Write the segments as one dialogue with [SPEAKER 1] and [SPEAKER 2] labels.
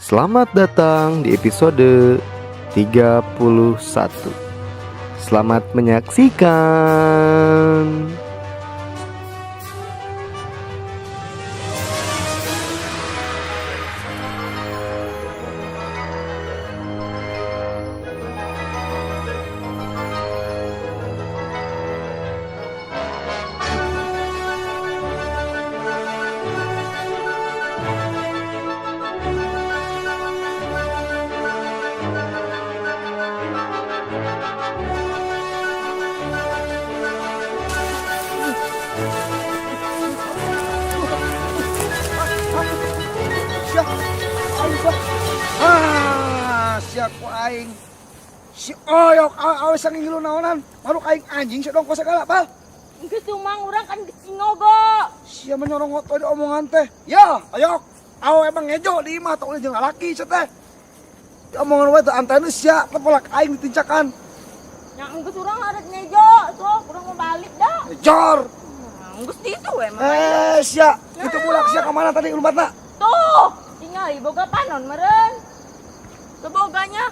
[SPEAKER 1] Selamat datang di episode 31. Selamat menyaksikan.
[SPEAKER 2] Sia, aing sia. Ah, sia ku aing. Si oyok awe sang ngilu naonan. Maruk aing anjing sia dongko segala, Bal.
[SPEAKER 3] Geus tuh Mang, urang kan geus cingogo.
[SPEAKER 2] Sia menyorongot we di omongan teh. Ya, oyok. Awe emang ngejo di imah tong jeung lalaki sia teh. Di omongan we teh antena sia tepelak aing ditincakan.
[SPEAKER 3] Nya geus urang arek ngejo, sok urang mau balik dah.
[SPEAKER 2] Jor.
[SPEAKER 3] Nah, geus ditu we mah.
[SPEAKER 2] Eh, sia, itu bulak sia ka mana tadi lumbatna?
[SPEAKER 3] Tuh, tinggal boga panon meureun. Seboganya.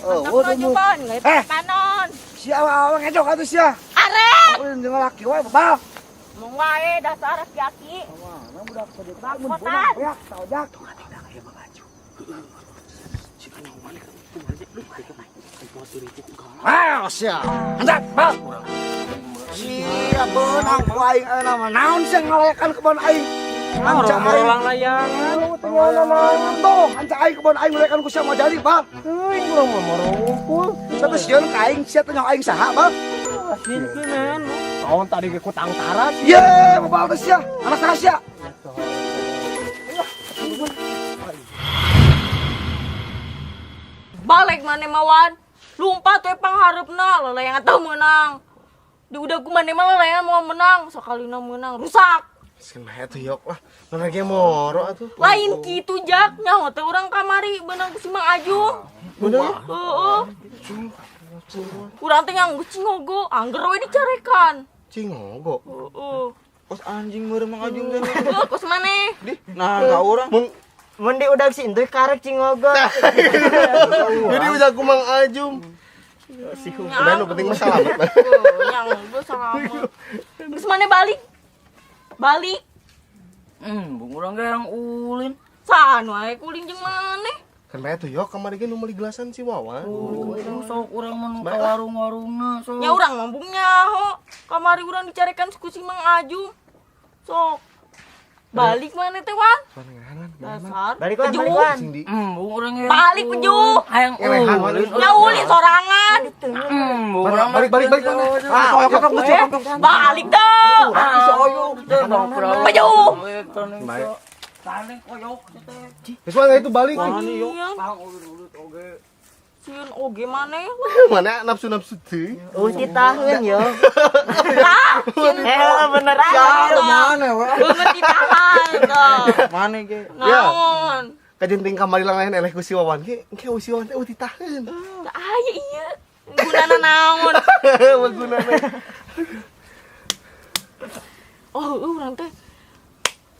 [SPEAKER 2] Oh,
[SPEAKER 3] Mantap maju pon, nggak
[SPEAKER 2] Eh.
[SPEAKER 3] panon.
[SPEAKER 2] Sia awe ngejo atuh sia.
[SPEAKER 3] Arek.
[SPEAKER 2] Ulin jeung lalaki we, Bal.
[SPEAKER 3] Mong wae dasar aki-aki.
[SPEAKER 2] Mana budak tadi?
[SPEAKER 3] Bangkotan.
[SPEAKER 2] Ya, tau jak. Ah, sia. Anjak, Bal. Sia beunang ku aing ayeuna mah. Naon sia ngalayakan kebon aing? Anca aing.
[SPEAKER 4] Layangan.
[SPEAKER 2] Naon tuh? Anca aing kebon aing ngalayakan ku sia mau jadi, Bal.
[SPEAKER 4] Euy, urang mah moro unggul.
[SPEAKER 2] Satu sieun ka aing sia teh nyaho aing saha, Bal?
[SPEAKER 4] Sieun. Tahun tadi ge ku tangtara sih.
[SPEAKER 2] Ye, bebal teh sia. Anak saha sia?
[SPEAKER 3] Balik maneh mawan. Lumpat we panghareupna, lalayangan teu meunang. Di udah ku maneh mah lalayangan mau menang, sakalina meunang rusak.
[SPEAKER 1] Skin mah atuh yok lah. Mana ge moro atuh.
[SPEAKER 3] Lain kitu jak, nyaho teh urang kamari beunang ku si Mang Ajung.
[SPEAKER 1] Bener?
[SPEAKER 3] Heeh. Urang teh nganggo cingogo, angger we dicarekan.
[SPEAKER 1] Cingogo.
[SPEAKER 3] Heeh.
[SPEAKER 5] Kos anjing meureun Mang Ajung teh.
[SPEAKER 3] Heuh, kos maneh.
[SPEAKER 5] Di, nah ka urang.
[SPEAKER 1] Mun
[SPEAKER 4] Mun di udag si Intuy karek cingogo.
[SPEAKER 1] jadi udah ku Mang Ajum. Udah nu penting mah salamet.
[SPEAKER 3] Heuh, nyang geus salamet. Geus maneh balik. Balik.
[SPEAKER 5] Bung urang ge yang ulin.
[SPEAKER 3] Saan wae kuling jeung maneh.
[SPEAKER 1] Kan bae atuh yok kamari ge nu meuli gelasan si Wawan.
[SPEAKER 5] Oh, sok urang mah nu ka warung-warungna sok.
[SPEAKER 3] Nya urang mah embung nyaho. Kamari urang dicarekan ku si Mang Ajung. Sok. Balik maneh teh Wan? Dasar.
[SPEAKER 4] Balik Wan,
[SPEAKER 3] Pejuh.
[SPEAKER 4] balik Wan.
[SPEAKER 1] Sing di
[SPEAKER 5] Bung urang ge.
[SPEAKER 3] Balik pejuh.
[SPEAKER 5] Hayang
[SPEAKER 1] Ngelehan, Wan.
[SPEAKER 5] ulin.
[SPEAKER 3] Nya ulin sorangan.
[SPEAKER 5] Bung urang mah
[SPEAKER 1] Balik balik balik. Ah, oyok oyok
[SPEAKER 3] Eh, balik tuh.
[SPEAKER 5] Si oyok teh bang perahu.
[SPEAKER 3] Pejuh.
[SPEAKER 1] Baik.
[SPEAKER 5] Tanding oyok teh.
[SPEAKER 1] Geus Wan itu balik.
[SPEAKER 3] Iya.
[SPEAKER 5] Bang ulin oge.
[SPEAKER 3] Sieun oge maneh.
[SPEAKER 1] Mana nafsu-nafsu teh.
[SPEAKER 4] Eueuh titaheun yo.
[SPEAKER 3] Lah, sieun
[SPEAKER 4] Eh, beneran.
[SPEAKER 5] Mana we?
[SPEAKER 3] beungeut ditahan tuh.
[SPEAKER 5] Mana ge?
[SPEAKER 3] Naon?
[SPEAKER 1] Kajenting kamari lain eleh ku si Wawan ge, engke si Wawan teh ditaheun.
[SPEAKER 3] Teu aya ieu. Gunana naon?
[SPEAKER 1] Gunana.
[SPEAKER 3] Oh, heueuh urang teh.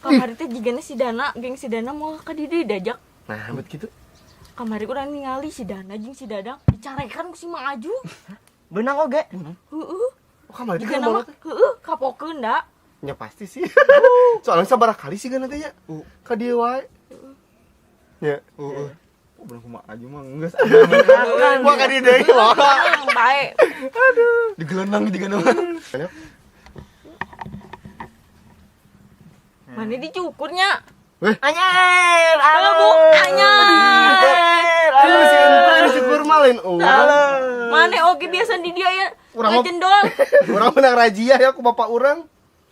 [SPEAKER 3] Kamari teh jigana si Dana, geng si Dana moal ka di dieu dajak.
[SPEAKER 1] Nah, bet kitu.
[SPEAKER 3] Kamari urang ningali si Dana jeung si Dadang dicarekan ku si Mang Ajung.
[SPEAKER 4] Beunang oge.
[SPEAKER 3] Heueuh.
[SPEAKER 1] Oh, kamari teh
[SPEAKER 3] Jigana
[SPEAKER 1] kan
[SPEAKER 3] mah heueuh kapokeun da.
[SPEAKER 1] Ya pasti sih. Soalnya sabaraha kali sih kan nantinya. Ka dieu wae. Ya.
[SPEAKER 5] Heeh. Oh, bener kumaha Ajung mah geus.
[SPEAKER 1] Wah ka dieu deui wah.
[SPEAKER 3] Bae.
[SPEAKER 5] Digelenang digelenang.
[SPEAKER 1] Ayo.
[SPEAKER 3] Mana dicukurnya?
[SPEAKER 4] Anjir,
[SPEAKER 3] Halo, Bu. Anyar.
[SPEAKER 1] Aduh si ente dicukur mah lain urang.
[SPEAKER 3] Mana oge biasa di dia ya
[SPEAKER 1] Urang mah-
[SPEAKER 3] ngejendol.
[SPEAKER 1] Urang menang razia ya ku bapak urang.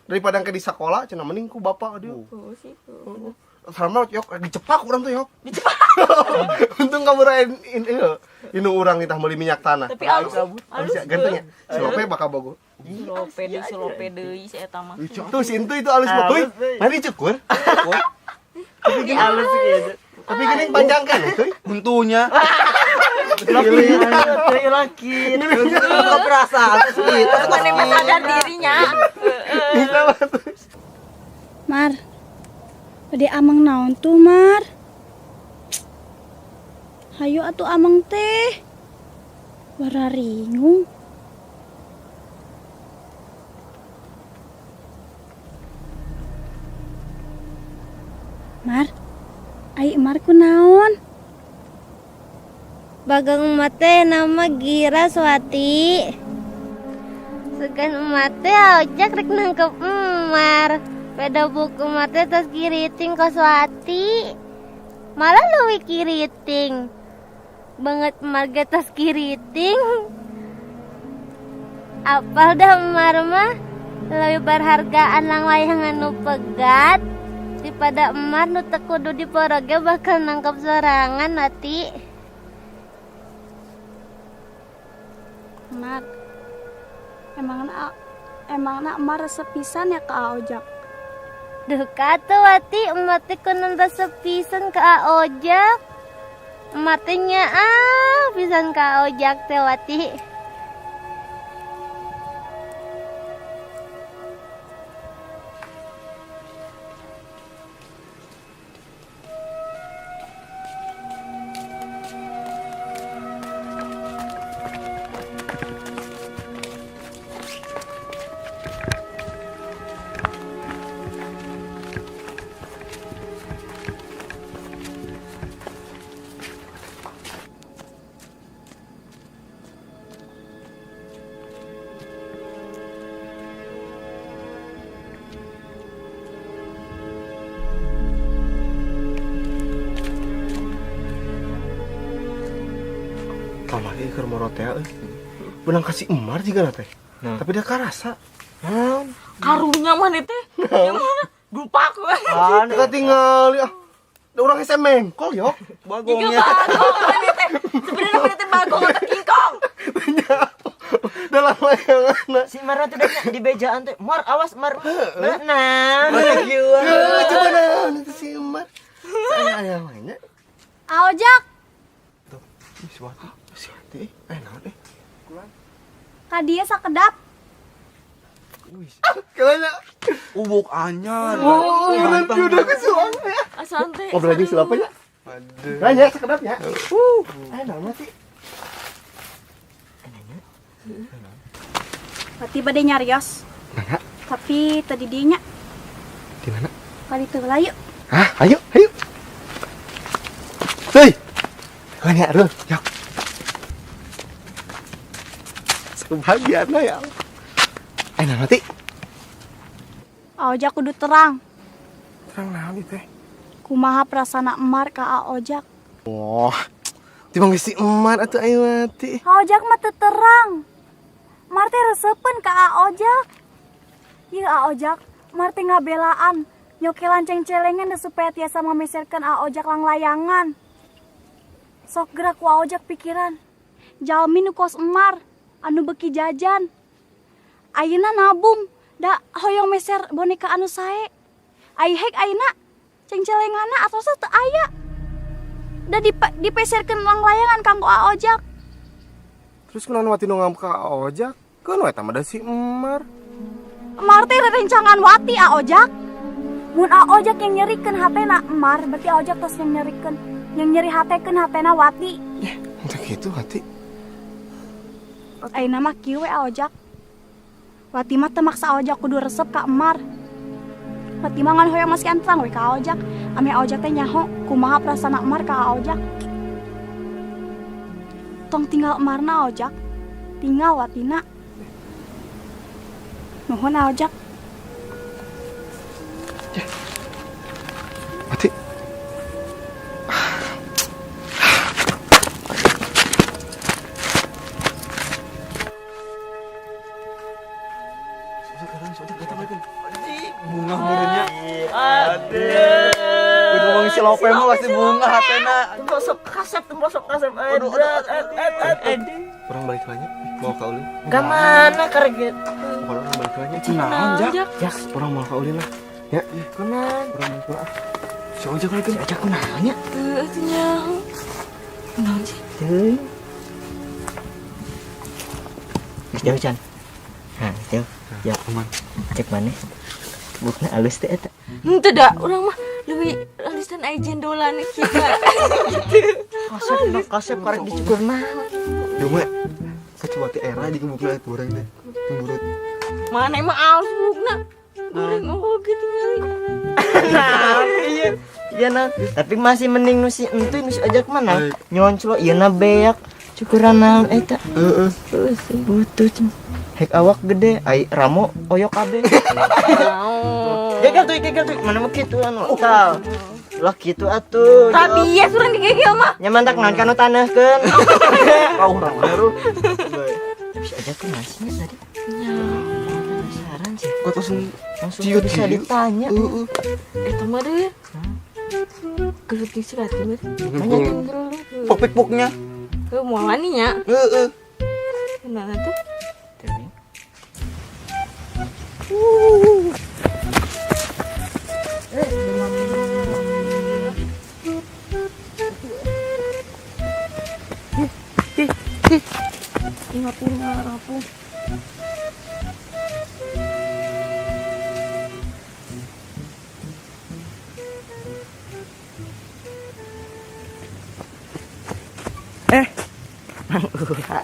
[SPEAKER 1] Daripada ke di sekolah cenah mending ku bapak aduh.
[SPEAKER 3] Oh sih.
[SPEAKER 1] Sama yok dicepak urang tuh yok. Dicepak. Untung kamu rain in inu urang nitah meuli minyak tanah.
[SPEAKER 3] Tapi alus.
[SPEAKER 1] Alus ya ganteng ya. Si Lope bakal bogo.
[SPEAKER 3] Lope deui, si lope deui si eta mah.
[SPEAKER 1] Tuh si Intu itu alus mah. Euy, mana dicukur?
[SPEAKER 4] Halus gitu.
[SPEAKER 1] Tapi gini panjang kan itu.
[SPEAKER 5] Untunya.
[SPEAKER 4] Laki, laki.
[SPEAKER 5] Kok perasaan gitu.
[SPEAKER 3] Mana mah sadar dirinya.
[SPEAKER 6] Mar, bade ameng naon tuh, Mar? Hayu atuh ameng teh. Wararingung. Mar, ai Mar kunaon?
[SPEAKER 7] Bagong emak teh nama Gira Swati. Sugan emak teh ojek rek nangkep Emar. Beda buku emak teh tos kiriting ke Swati. Malah leuwih kiriting. Banget Emar ge tos kiriting. Apal dah Emar mah leuwih berhargaan lang layangan nu pegat daripada Emar nu teu kudu diporoge bakal nangkep sorangan Wati.
[SPEAKER 6] Mar, emangna Emar resep pisan ya ke Aojak?
[SPEAKER 7] Duh kata Wati, emak teh kunan resep pisan ke Aojak. Emak teh nyaah pisan ke Aojak teh Wati.
[SPEAKER 1] Kamari keur moro teh euy. Benang kasih Emar juga na teh.
[SPEAKER 4] Nah.
[SPEAKER 1] Tapi dia karasa. Naon?
[SPEAKER 3] Karunya mah teh. Yang mana? Dupak we.
[SPEAKER 1] Ah, tinggal ya. Da urang hese mengkol yo.
[SPEAKER 4] Bagongnya.
[SPEAKER 3] Juga bagong mana teh. Sebenarnya mana teh bagong atau kingkong.
[SPEAKER 1] Dalam layangan.
[SPEAKER 5] Si Mar tuh di bejaan teh. Mar awas Mar. Nah.
[SPEAKER 1] Coba nah itu si Emar. Saya aya mainnya.
[SPEAKER 6] Aojak.
[SPEAKER 1] Tuh, si Wati. Si Wati, naon eh?
[SPEAKER 6] Ka dia sakedap.
[SPEAKER 1] Kalanya
[SPEAKER 4] Ubuk anyar.
[SPEAKER 1] Oh, nanti udah kesuang ya.
[SPEAKER 3] Asante.
[SPEAKER 1] Ngobrol aja siapa ya?
[SPEAKER 4] Aduh.
[SPEAKER 1] Nanya sekedapnya. Naon sih?
[SPEAKER 6] Berarti bade nyarios.
[SPEAKER 1] Mana?
[SPEAKER 6] Tapi tadi dinya.
[SPEAKER 1] Di mana?
[SPEAKER 6] Kali teu lah yuk.
[SPEAKER 1] Hah, ayo, ayo. Hei. Nanya, Rul. Yok. Sebagian lah ya. Ayo nanti.
[SPEAKER 6] Aojak kudu terang.
[SPEAKER 1] Terang naon ieu teh?
[SPEAKER 6] Kumaha perasaan Emar ka Aojak?
[SPEAKER 1] Wah, timbang si Emar atuh ayo mati.
[SPEAKER 6] Aojak mah teu terang. Emar teh reseupeun ka Aojak. Ieu Aojak, Emar teh ngabelaan, nyokelan ceng-celengan da supaya tiasa mameserkeun Aojak langlayangan. Sok gerak ku Aojak pikiran. Jalmi nu kos Emar, anu beuki jajan. Ayeuna nabung, da hoyong meser boneka anu sae. Ai hek ayeuna ceng-celengana atosna teu aya. Da dipeserkeun langlayangan kanggo Aojak.
[SPEAKER 1] Terus kunaon Wati nu ngamuk ka Aojak? Keun we eta mah da si Emar.
[SPEAKER 6] Emar teh rerencangan Wati Aojak. Mun Aojak yang nyerikeun hatena Emar, berarti Aojak tos yang nyerikeun, yang nyeri hatekeun hatena Wati.
[SPEAKER 1] Yeh, teu kitu Wati.
[SPEAKER 6] Ayeuna mah kieu we Aojak. Wati mah teu maksa Aojak kudu resep ka Emar. Wati mah ngan hoyong masih terang we ka Aojak. Ame Aojak teh nyaho kumaha perasaan Emar ka Aojak. Tong tinggal Emarna Aojak, tinggal Watina. Nuhun Aojak.
[SPEAKER 1] Wati.
[SPEAKER 4] Bunga murnya. Aduh. Udah ngomong si Lope mah pasti bunga hatena.
[SPEAKER 5] Tembosok kasep, tembosok kasep.
[SPEAKER 4] Aduh, aduh,
[SPEAKER 5] aduh.
[SPEAKER 1] Orang balik lagi mau ke Ulin.
[SPEAKER 5] Ke mana kaget?
[SPEAKER 1] Orang balik lagi.
[SPEAKER 4] Naon, Jak?
[SPEAKER 5] Jak.
[SPEAKER 1] Orang mau ke Ulin lah. Ya,
[SPEAKER 5] Kunaon?
[SPEAKER 1] orang balik lah. Si Ojek lagi.
[SPEAKER 5] Si Ojek kunaonnya?
[SPEAKER 3] Teu atuh nyaho. Kunaon sih?
[SPEAKER 5] Teu. Geus jauh can. Hah, jauh. Ya,
[SPEAKER 1] Aman.
[SPEAKER 5] Cek mana? Bukna alus teh eta.
[SPEAKER 3] Henteu da, urang mah leuwih alusan aya jendolan kieu.
[SPEAKER 4] Kasep
[SPEAKER 5] Kasep karek dicukur naon.
[SPEAKER 4] Ieu mah kecuali era di bukna goreng teh. Cemberut.
[SPEAKER 3] Mana emang alus bukna. Goreng oge tinggali.
[SPEAKER 5] Nah, iya. Iya nah, tapi masih mending nu si entuy nu si Ojak mana? Nyonclo ieu na beak. Cukuran naon eta?
[SPEAKER 4] Heeh.
[SPEAKER 5] Butuh cen. Hek awak gede, ai ramo oyok kabeh.
[SPEAKER 3] Naon.
[SPEAKER 5] Gegel tuh, gegel tuh. Mana mah kitu anu. Tal. Lah kitu atuh.
[SPEAKER 3] Tapi ya surang digegel mah.
[SPEAKER 5] Nya mantak naon kanu taneuhkeun.
[SPEAKER 1] Kau urang baru.
[SPEAKER 5] Tapi si Ojak tuh ngasihnya tadi.
[SPEAKER 3] Nya.
[SPEAKER 5] Penasaran sih.
[SPEAKER 4] Kok langsung
[SPEAKER 5] Langsung
[SPEAKER 4] ciut
[SPEAKER 5] bisa
[SPEAKER 4] gitu?
[SPEAKER 5] ditanya.
[SPEAKER 4] Heeh.
[SPEAKER 3] Eta mah deh. Gelut di surat mah.
[SPEAKER 5] Banyak
[SPEAKER 4] Pok-poknya.
[SPEAKER 3] Heuh moal wani nya.
[SPEAKER 4] Heeh.
[SPEAKER 3] Kunaon tuh?
[SPEAKER 5] Tapi
[SPEAKER 3] Ingat rapuh.
[SPEAKER 5] Mang Uha.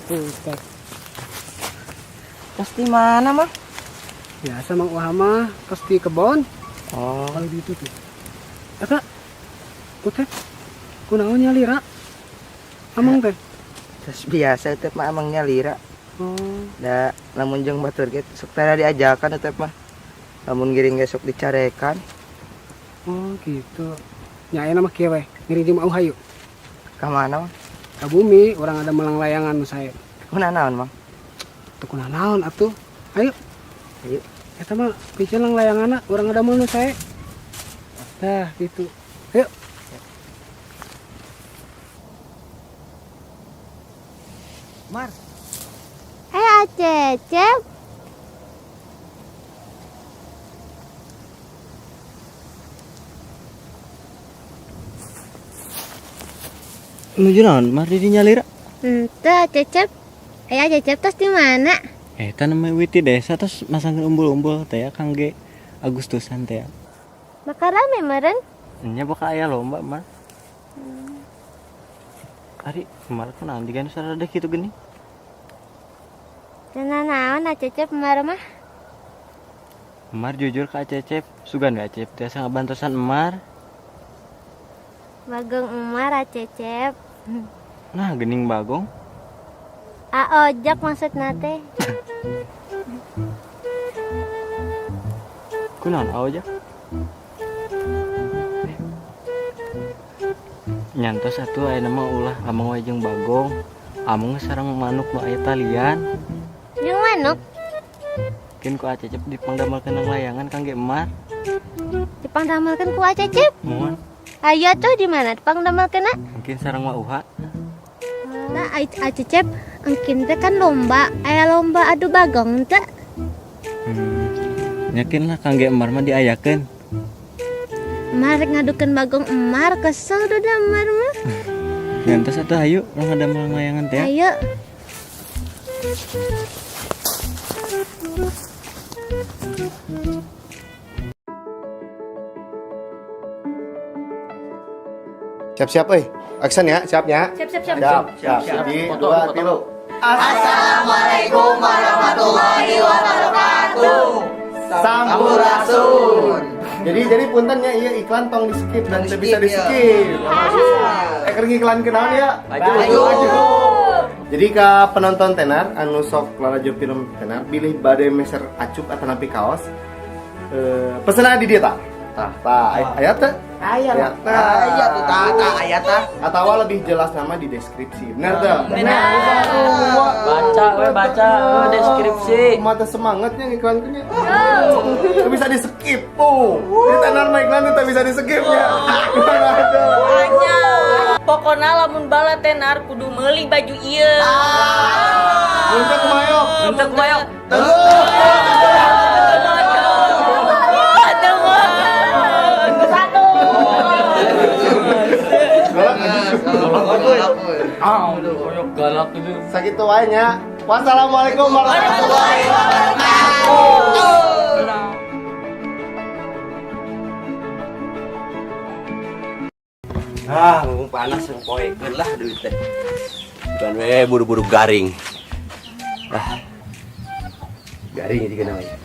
[SPEAKER 5] Buset. Pasti mana, Mang?
[SPEAKER 8] Biasa Mang Uha mah pasti kebon.
[SPEAKER 5] Oh.
[SPEAKER 8] Kalau gitu tuh. Eta, Utep, kunaon nyalira? Amang teh.
[SPEAKER 9] Terus biasa teh mah amang nyalira.
[SPEAKER 8] Oh,
[SPEAKER 9] Da lamun jeung batur ge sok tara diajakan teh mah. Lamun ngiring ge sok dicarekan.
[SPEAKER 8] oh gitu. Nya ayeuna mah kieu we, ngiring jeung Mang Uha yuk.
[SPEAKER 9] Ka mana, Mang?
[SPEAKER 8] Ka bumi urang ada melang layangan nu sae.
[SPEAKER 9] Kunaon naon, Mang?
[SPEAKER 8] Teu kunaon atuh. Ayo.
[SPEAKER 9] Ayo.
[SPEAKER 8] Eta mah piceun lang layanganna urang ada nu sae. Tah gitu. Ayo.
[SPEAKER 9] Mar,
[SPEAKER 7] Eh, Acecep.
[SPEAKER 4] Nuju naon? Mar di nyalira.
[SPEAKER 7] Henteu Acecep. Eh, Acecep tos di mana?
[SPEAKER 4] Eta namanya witi desa terus masangkeun umbul-umbul teh ya kangge Agustusan teh ya.
[SPEAKER 7] Bakal rame meureun.
[SPEAKER 4] Nya bakal aya lomba Mar. Ari, kemarin kan naon digan sarada kitu geuning.
[SPEAKER 7] Teu naon Acecep mar mah.
[SPEAKER 4] Mar jujur ka Cecep, sugan we Acep tiasa ngabantosan Emar.
[SPEAKER 7] Bagong Emar Acecep.
[SPEAKER 4] Nah, geuning bagong.
[SPEAKER 7] A ojak maksudna teh.
[SPEAKER 4] Kunaon aojak? Nyantos atuh aya mah ulah amang we jeung bagong. Amang sareng manuk nu aya talian.
[SPEAKER 7] Jeung manuk
[SPEAKER 4] Mungkin ku Acecep dipangdamelkeun nang layangan kangge Emar.
[SPEAKER 7] dipangdamelkeun ku Acecep.
[SPEAKER 4] Moal,
[SPEAKER 7] Ayo tuh di mana dipangdamelkeunna?
[SPEAKER 4] mungkin sareng Wa Uha.
[SPEAKER 7] Nah, Acecep engkin teh kan lomba, aya lomba adu bagong teh.
[SPEAKER 4] Yakin lah kangge Emar mah diayakeun.
[SPEAKER 7] Emar rek ngadukeun bagong Emar kesel duda Emar mah.
[SPEAKER 4] Nyantos atuh hayu urang ngadamel layangan teh.
[SPEAKER 7] Ayo.
[SPEAKER 1] Siap-siap euy. Action ya, siap ya.
[SPEAKER 3] Siap siap siap.
[SPEAKER 1] Siap, siap. Hiji, dua, tilu.
[SPEAKER 9] Assalamualaikum warahmatullahi wabarakatuh.
[SPEAKER 1] Sampurasun. Jadi punten nya ieu iklan tong di skip dan teu bisa di skip. Keur ngiklan kenaon ya?
[SPEAKER 9] Baju.
[SPEAKER 1] Jadi ke penonton tenar anu sok lalajo film tenar bilih bade meser acuk atanapi kaos. Pesenna di dieu tah. Tah, tah aya teh?
[SPEAKER 9] Aya
[SPEAKER 1] Aya tah.
[SPEAKER 9] Aya tuh tah, tah aya tah.
[SPEAKER 1] Atawa lebih jelas nama di deskripsi. Benar teh?
[SPEAKER 3] Benar.
[SPEAKER 5] Baca we baca deskripsi.
[SPEAKER 1] Mata semangatnya ngiklannya. Teu bisa di skip. Oh, di tenar mah iklan teu bisa di skip nya. Ada.
[SPEAKER 3] Banyak. Pokona lamun bala tenar kudu meuli baju ieu.
[SPEAKER 1] Muntah kumayok.
[SPEAKER 5] Muntah kumayok.
[SPEAKER 3] Satu.
[SPEAKER 5] Ah, koyok galak itu.
[SPEAKER 1] Sakitu wae nya. Wassalamualaikum warahmatullahi wabarakatuh.
[SPEAKER 10] Ah, mumpung panas yang poekeun lah duit teh. Bukan we buru-buru garing. Ah. Garing juga namanya.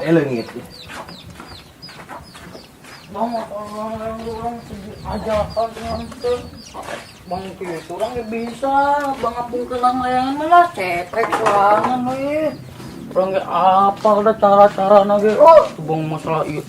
[SPEAKER 10] Ayo leungit.
[SPEAKER 3] Bang, orang sedih aja kan nonton. Bang itu orang ya bisa, bang apung kelang layangan malah cetrek sorangan we. Orang ge apa udah cara-cara ge. Oh, bang masalah ieu.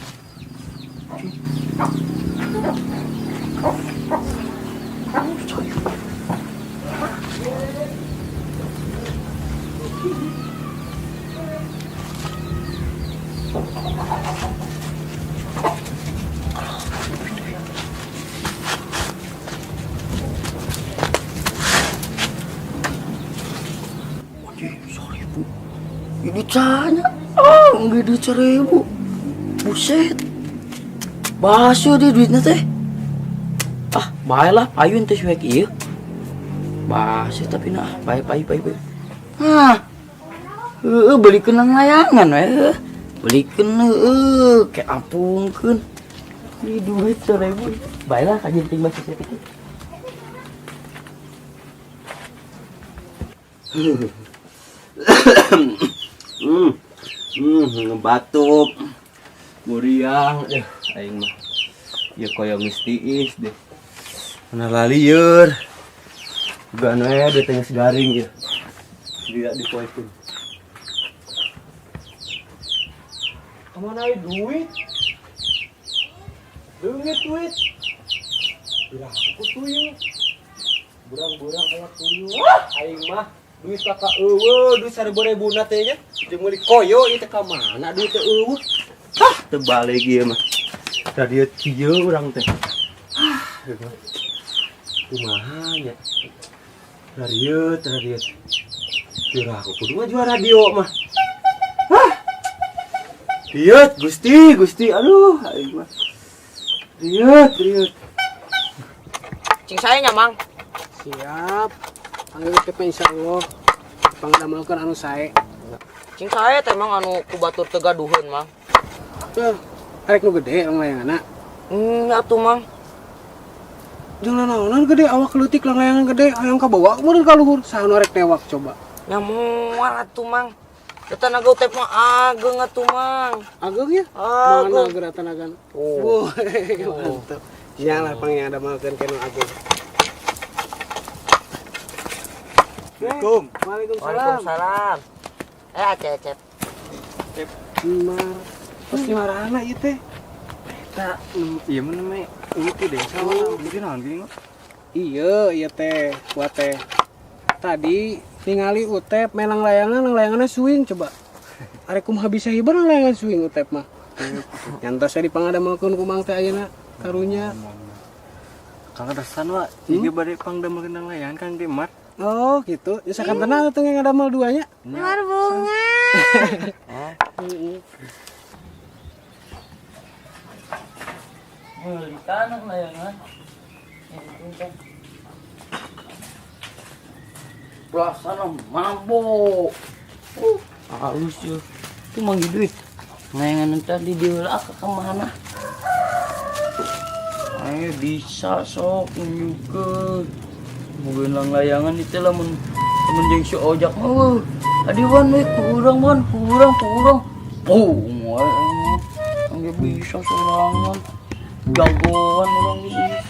[SPEAKER 3] Ini canya, ah, nggak duit 1000, buset, basuh deh duitnya teh, ah, baiklah, payun teh suek iya, basuh tapi nah, payu payu payu payu, ah, belikan layangan, weh, belikan, kayak ampungkeun, ini duit 1000, baiklah, kajian ting basuh sedikit.
[SPEAKER 10] Ngebatuk. Muriang deh aing mah. Ya koyo geus tiis deh. Mana lalieur. Bukan we duit teh geus garing ieu. Tidak dipoekeun.
[SPEAKER 1] Kamana aya duit? Leungit duit. Bilah aku tuyul. Burang-burang kayak tuyul. Ah, aing mah duit kakak eueuh, duit 1000-ribu teh nya. Jeung meuli koyo ieu teh ka mana duit teh eueuh. Hah, teu balik ieu mah. Radio kieu urang teh. Hah, kumaha nya? Radio, radio. Kira aku kudu ngajual radio mah. Hah. Riet, Gusti, Gusti, aduh, aing mah. Riet, riet.
[SPEAKER 3] Cing saya nya, Mang.
[SPEAKER 8] Siap. Panggil teh insyaallah. Pangdamelkeun anu sae.
[SPEAKER 3] Cing sae teh Mang anu ku batur teu gaduheun, Mang.
[SPEAKER 8] Tuh, arek nu gede langlayanganna.
[SPEAKER 3] Nya atuh, Mang.
[SPEAKER 8] Jeung nanaonan gede awak leutik langlayangan gede hayang kabawa meureun ka luhur saha nu arek newak coba.
[SPEAKER 3] Nya moal atuh, Mang. Da tanaga utep mah ageng atuh, Mang.
[SPEAKER 8] Ageng ya?
[SPEAKER 3] Ageng.
[SPEAKER 8] Mana geura tanagana?
[SPEAKER 3] Oh.
[SPEAKER 8] Mantap. Nya lah pang yang damelkeun ke nu ageng.
[SPEAKER 10] Assalamualaikum.
[SPEAKER 8] Waalaikumsalam.
[SPEAKER 3] Waalaikumsalam. Acep.
[SPEAKER 8] Mar. Pasti marahna ieu teh.
[SPEAKER 4] Eta ieu mah namanya ieu teh desa mah bikin naon gini mah.
[SPEAKER 8] Iya, ieu teh, buat teh. Tadi ningali Utep melang layangan, layanganna swing coba. Arek kumaha bisa hiber layangan swing Utep mah. Nyantos di pangadamelkeun ku Mang teh ayeuna karunya.
[SPEAKER 4] Kang resan wa, ieu bade pangdamelkeun layangan Kang Gemar.
[SPEAKER 8] Oh, gitu. Ya sakantena atuh ngadamel duanya.
[SPEAKER 7] Mar bunga.
[SPEAKER 3] Beli tanah layangan. Perasaan mabok. Halus ya. Itu manggil duit. Layangan tadi diulah ke kemana? Ayo bisa sok nunjukkeun. Mungkin lang layangan itu lah mun jeung si Ojak mah. Adiwan we kurang wan, kurang. Pung we. Angge bisa sorangan. Jagoan urang geus.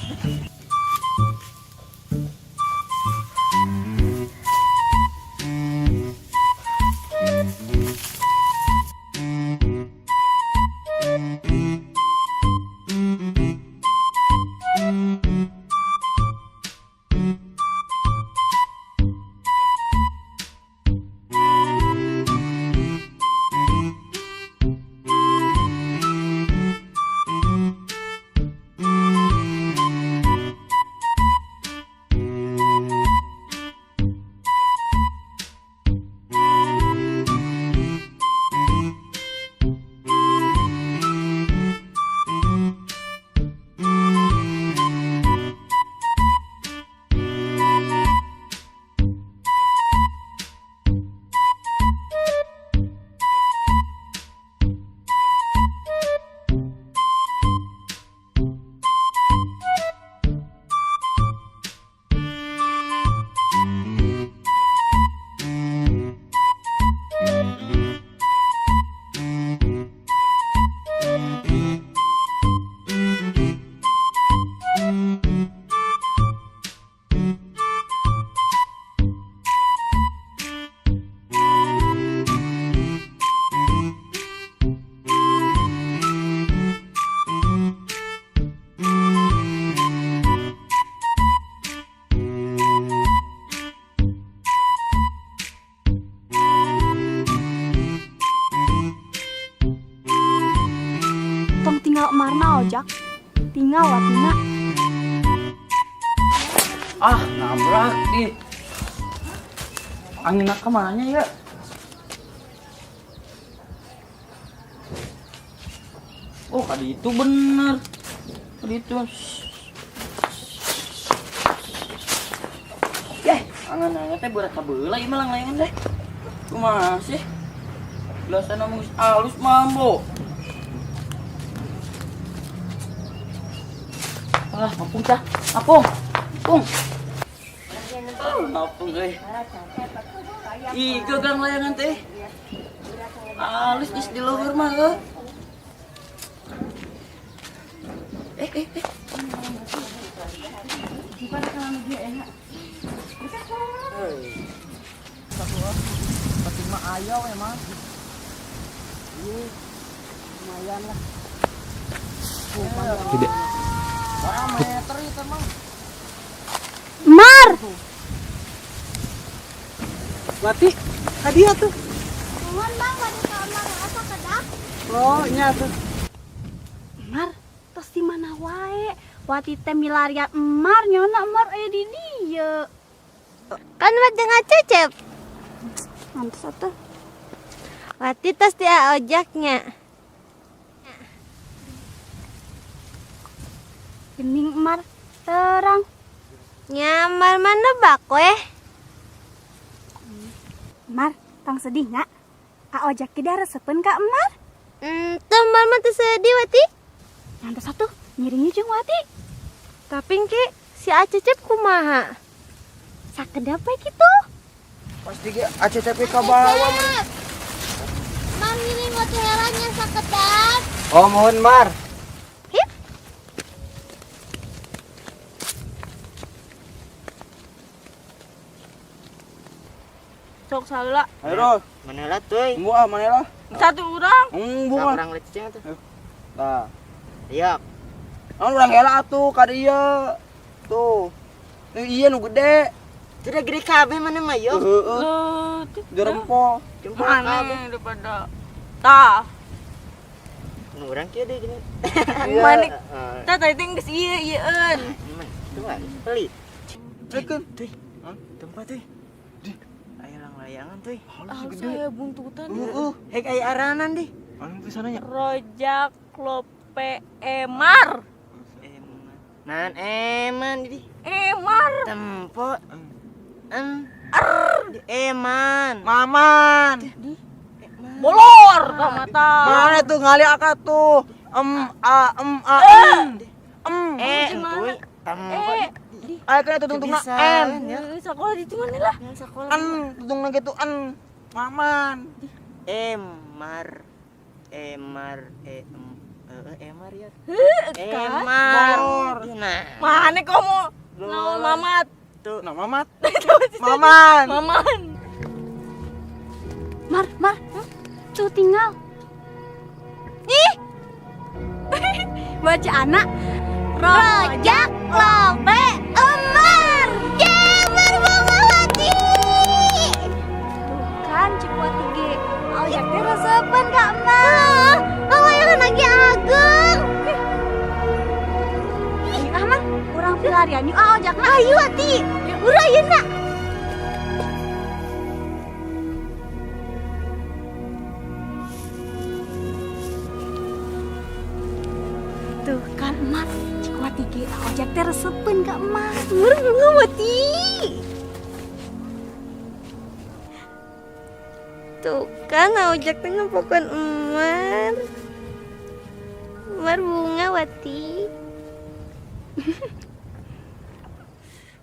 [SPEAKER 6] Ojak. Tinggal Watina.
[SPEAKER 3] Ah, nabrak di. Angin kemana ya? Oh, kali itu bener. Kali itu. Yeh, angan-angan teh berat kabeula ieu mah langlayangan teh. Kumaha sih? Belasan geus alus mambo. Ah, ngapung cah. Ngapung. Ngapung. Oh, ngapung euy. Ih, gagang layangan teh. Alus geus di luhur mah heuh. Eh, eh, eh.
[SPEAKER 4] Penting mah ayo emang.
[SPEAKER 8] Lumayan lah.
[SPEAKER 1] Tidak.
[SPEAKER 4] Meter itu emang.
[SPEAKER 6] Mar.
[SPEAKER 8] Wati, hadiah tuh.
[SPEAKER 7] Nuhun Bang, bade ka Mar asa kedap.
[SPEAKER 8] Oh, nya tuh.
[SPEAKER 6] Mar, tos di mana wae? Wati teh milarian Emar, nyaona Emar aya di dieu.
[SPEAKER 7] Kan buat jeung Cecep.
[SPEAKER 6] Mantes atuh.
[SPEAKER 7] Wati tos di ojaknya.
[SPEAKER 6] Gening Emar, terang.
[SPEAKER 7] Nyamar mana bak weh?
[SPEAKER 6] Mar, tong sedih nya. A Ojak ge resepeun ka Emar.
[SPEAKER 7] Teu Mar mah teu sedih Wati.
[SPEAKER 6] Ngantos atuh, ngiringnya jeung Wati.
[SPEAKER 7] Tapi engke si Acecep kumaha?
[SPEAKER 6] Sakedap we kitu.
[SPEAKER 9] Pasti ge ACTP ka bawah.
[SPEAKER 7] Mang ngiring Wati heran nya sakedap.
[SPEAKER 9] Oh, mohon Mar.
[SPEAKER 7] Hip.
[SPEAKER 11] Sok saheula.
[SPEAKER 4] Ayo, Ros.
[SPEAKER 5] Mana lah tuh?
[SPEAKER 4] Tunggu ah, mana lah?
[SPEAKER 11] Satu orang.
[SPEAKER 4] Embung ah.
[SPEAKER 5] Orang lecehnya tuh.
[SPEAKER 4] Nah.
[SPEAKER 5] Iya.
[SPEAKER 4] Naon urang heula atuh ka dieu. Tuh. Nu ieu nu gede.
[SPEAKER 5] Tidak gede kabeh mana mah yo.
[SPEAKER 4] Heeh. Jerempol.
[SPEAKER 11] Mana daripada tah.
[SPEAKER 5] Nu urang kieu deui gini.
[SPEAKER 11] Mana? Tah tadi teh geus ieu ieueun.
[SPEAKER 5] Tuh, pelit.
[SPEAKER 4] Cekeun.
[SPEAKER 5] Tuh. Tempat tuh. Aya langlayangan tuh.
[SPEAKER 11] Halus saya buntutan.
[SPEAKER 5] Heeh, hek aya aranan deh.
[SPEAKER 4] Anu tulisannya nya.
[SPEAKER 11] Rojak Lope Emar.
[SPEAKER 5] Nan eman di.
[SPEAKER 11] Emar.
[SPEAKER 5] Tempo. Em. Di eman.
[SPEAKER 4] Maman.
[SPEAKER 5] Di.
[SPEAKER 11] Bolor ka mata.
[SPEAKER 4] Mana tuh ngali akak tuh. M A M A M. M.
[SPEAKER 5] E tuh. Tempo.
[SPEAKER 4] Ayo kena tudung-tudungna N.
[SPEAKER 11] Sekolah di mana lah?
[SPEAKER 4] N tudungna gitu N. Maman.
[SPEAKER 5] Emar. Emar E M Emar ya.
[SPEAKER 11] Emar.
[SPEAKER 5] Nah.
[SPEAKER 11] Mana kamu? Naon Mamat?
[SPEAKER 5] Tuh.
[SPEAKER 4] Nah, Mamat. Maman.
[SPEAKER 11] Maman.
[SPEAKER 6] Mar, Mar. Tuh tinggal. Ih. Baca anak.
[SPEAKER 7] Rojak Lope Emar. Emar bunga Wati.
[SPEAKER 6] Tuh kan cek Wati ge. Ojak teh resepeun ka Emar.
[SPEAKER 7] Layangan lagi agung.
[SPEAKER 6] Ih, ah Mar, urang pilarian yuk ah Ojak mah.
[SPEAKER 7] Ayo Wati. Urang ayeuna.
[SPEAKER 6] Tuh kan Mar, cek Wati ge Ojak teh resepeun ka Emar.
[SPEAKER 7] Urang bunga Wati. Tuh kan Ojak teh ngempokeun Emar. Emar bunga Wati.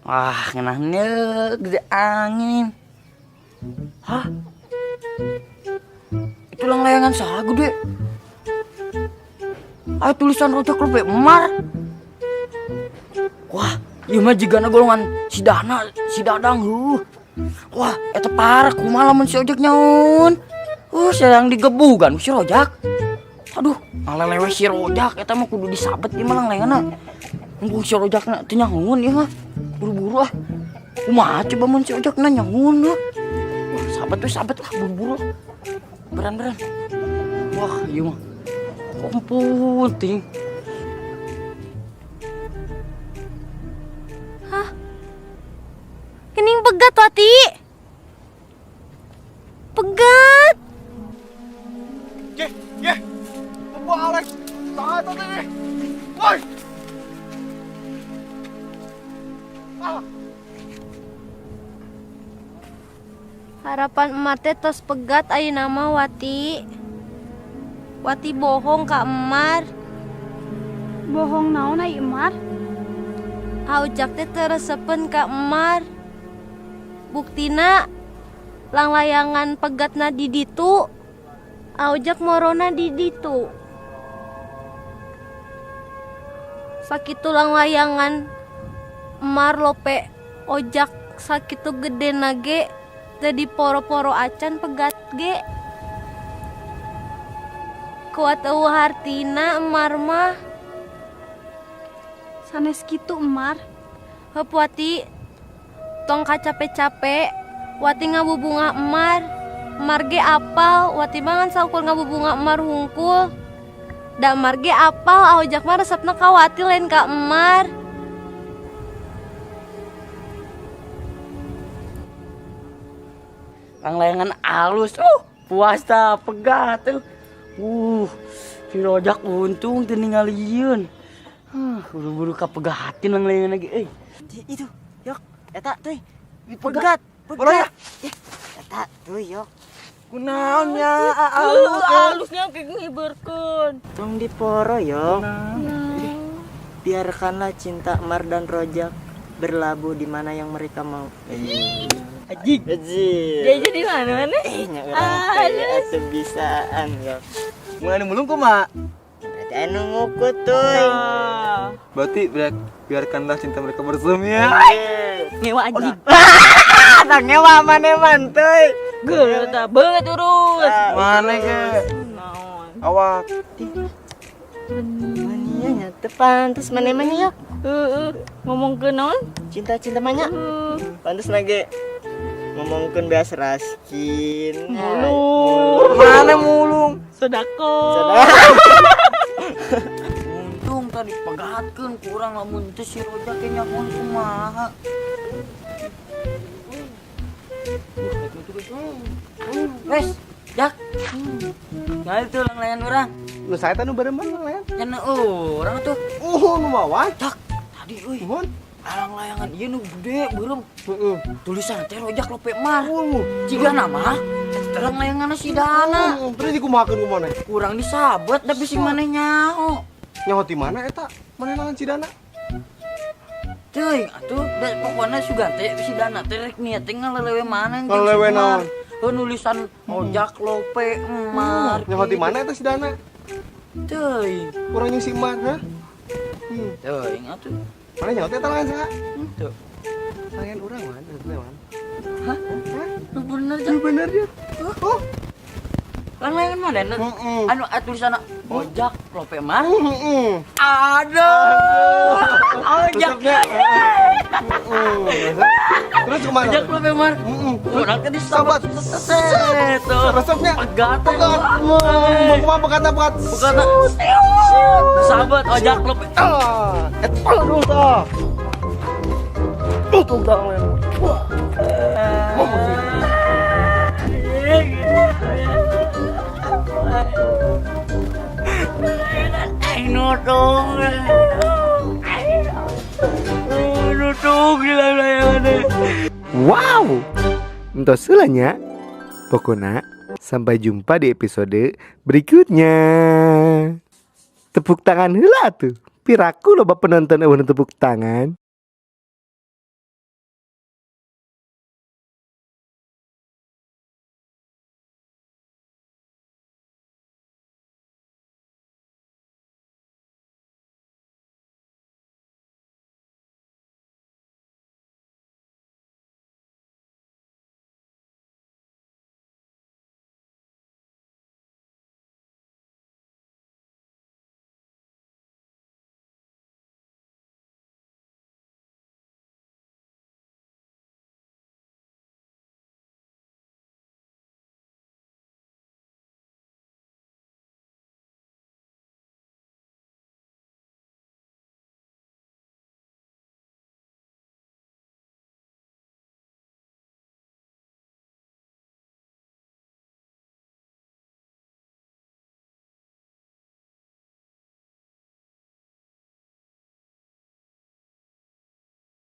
[SPEAKER 3] Wah, ngeunahnya gede angin. Hah? Itu langlayangan saha gede? Ayo tulisan Rojak Lope Emar. Wah, ieu mah jigana golongan si Dana, si Dadang heuh. Wah, eta parah kumaha lamun si Ojak nyaun. Sedang digebugan si Rojak. Aduh, ngalelewe si Rojak eta mah kudu disabet ieu mah langlayanganna. Embung si Rojakna teu nyaun ieu mah. Buru-buru ah. Kumaha coba mun si Ojakna nyaun heuh. Wah, sahabat tuh sahabat lah buru-buru. Beran-beran. Wah, ieu mah. Ampun, ting.
[SPEAKER 7] Pegat, Wati. Pegat.
[SPEAKER 2] Ye, ye. Balik. Saha eta teh? Woi. Ah.
[SPEAKER 7] Harapan emak teh tos pegat ayeuna mah, Wati. Wati bohong ka Emar.
[SPEAKER 6] Bohong naon ai Emar?
[SPEAKER 7] Ojak teh teu resepeun ka Emar. Buktina langlayangan pegatna di ditu. Ojak morona di ditu. Sakitu langlayangan Emar lope ojak sakitu gede nage teu diporo-poro acan pegat ge. Kuat eueuh hartina Emar mah.
[SPEAKER 6] Sanes kitu Emar.
[SPEAKER 7] Heup Wati, tong kacape-cape, Wati ngabubunga Emar. Emar ge apal, Wati mah ngan saukur ngabubunga Emar hungkul. Da Emar ge apal, Ojak mah resepna ka Wati lain ka Emar.
[SPEAKER 3] Langlayangan alus, puas ta pegat tuh. Si Rojak untung teu ningalieun. Buru-buru kapegatin langlayangan lagi euy.
[SPEAKER 5] Itu, yok, eta teuy. Pegat, pegat. Eta tuh, yok.
[SPEAKER 9] Kunaon nya,
[SPEAKER 11] alus. Alusnya kayak ngiberkeun.
[SPEAKER 5] Tong diporo, yok. Biarkanlah cinta Mar dan Rojak berlabuh di mana yang mereka mau.
[SPEAKER 11] Ajik.
[SPEAKER 5] Ajik.
[SPEAKER 11] Jadi di mana mana?
[SPEAKER 5] Nya urang teh atuh bisaan, yok.
[SPEAKER 4] Mun anu mulung kumaha?
[SPEAKER 5] Berarti anu ngukut tuh.
[SPEAKER 4] Berarti biarkanlah cinta mereka bersemi ya.
[SPEAKER 11] Ngewa anjing.
[SPEAKER 5] Tah ngewa maneh mantuy.
[SPEAKER 11] Geuleuh tah beungeut urus.
[SPEAKER 4] Maneh ge.
[SPEAKER 11] Naon?
[SPEAKER 4] Awak.
[SPEAKER 5] Mania nya teu pantes maneh mah nya.
[SPEAKER 11] Heeh, ngomongkeun naon?
[SPEAKER 5] Cinta-cinta mah nya. Pantes nage ngomongkeun beas raskin.
[SPEAKER 11] Mulung.
[SPEAKER 4] Mana mulung?
[SPEAKER 11] Sodako.
[SPEAKER 3] Untung tadi pegatkeun kurang lamun teu si Rojak ge nyahoan kumaha. Wes, Jak. Nah itu langlayan urang.
[SPEAKER 1] Nu saya teh nu bareuman langlayan.
[SPEAKER 3] Nya urang tuh.
[SPEAKER 1] Nu mawa.
[SPEAKER 3] Jak, tadi euy.
[SPEAKER 1] Nuhun.
[SPEAKER 3] Langlayangan ieu nu gede beureum.
[SPEAKER 1] Heeh.
[SPEAKER 3] Tulisan teh Rojak lope Mar. Ciga nama eta langlayanganna si Dana.
[SPEAKER 1] Terus dikumahakeun ku maneh?
[SPEAKER 3] Kurang disabet tapi sing maneh nyaho.
[SPEAKER 1] Nyaho ti mana eta? Maneh langan si Dana?
[SPEAKER 3] Teuing atuh da pokona sugan teh si Dana teh rek niat teh ngalelewe mana
[SPEAKER 1] Ngalelewe naon?
[SPEAKER 3] Nulisan Ojak lope Mar.
[SPEAKER 1] Nyaho ti mana eta si Dana?
[SPEAKER 3] Teuing.
[SPEAKER 1] Kurang jeung si Mar, ha?
[SPEAKER 3] Teuing atuh.
[SPEAKER 1] Mana nyaho teh eta langan saha?
[SPEAKER 3] Henteu.
[SPEAKER 1] Langan urang wan, henteu wan.
[SPEAKER 3] Hah? Lu bener
[SPEAKER 1] Lu bener ya? Oh.
[SPEAKER 3] Langlayangan mana? Anu tulisanna Ojak lope Mar.
[SPEAKER 1] Heeh.
[SPEAKER 3] Aduh. Ojak.
[SPEAKER 1] Terus kemana?
[SPEAKER 3] Ojak lope Mar. Urang teh disabat. Set.
[SPEAKER 1] Resepnya.
[SPEAKER 3] Pegat.
[SPEAKER 1] Pegat. Mau kumaha pegatna pegat.
[SPEAKER 3] Pegatna. Sahabat Ojak lope.
[SPEAKER 1] Ah, eta aduh tah. Tuh tah lain.
[SPEAKER 3] Aing notong. Notong gila layangan.
[SPEAKER 12] Wow, entos heula nya. Pokona sampai jumpa di episode berikutnya. Tepuk tangan heula tuh. Piraku loba penonton eueuh tepuk tangan.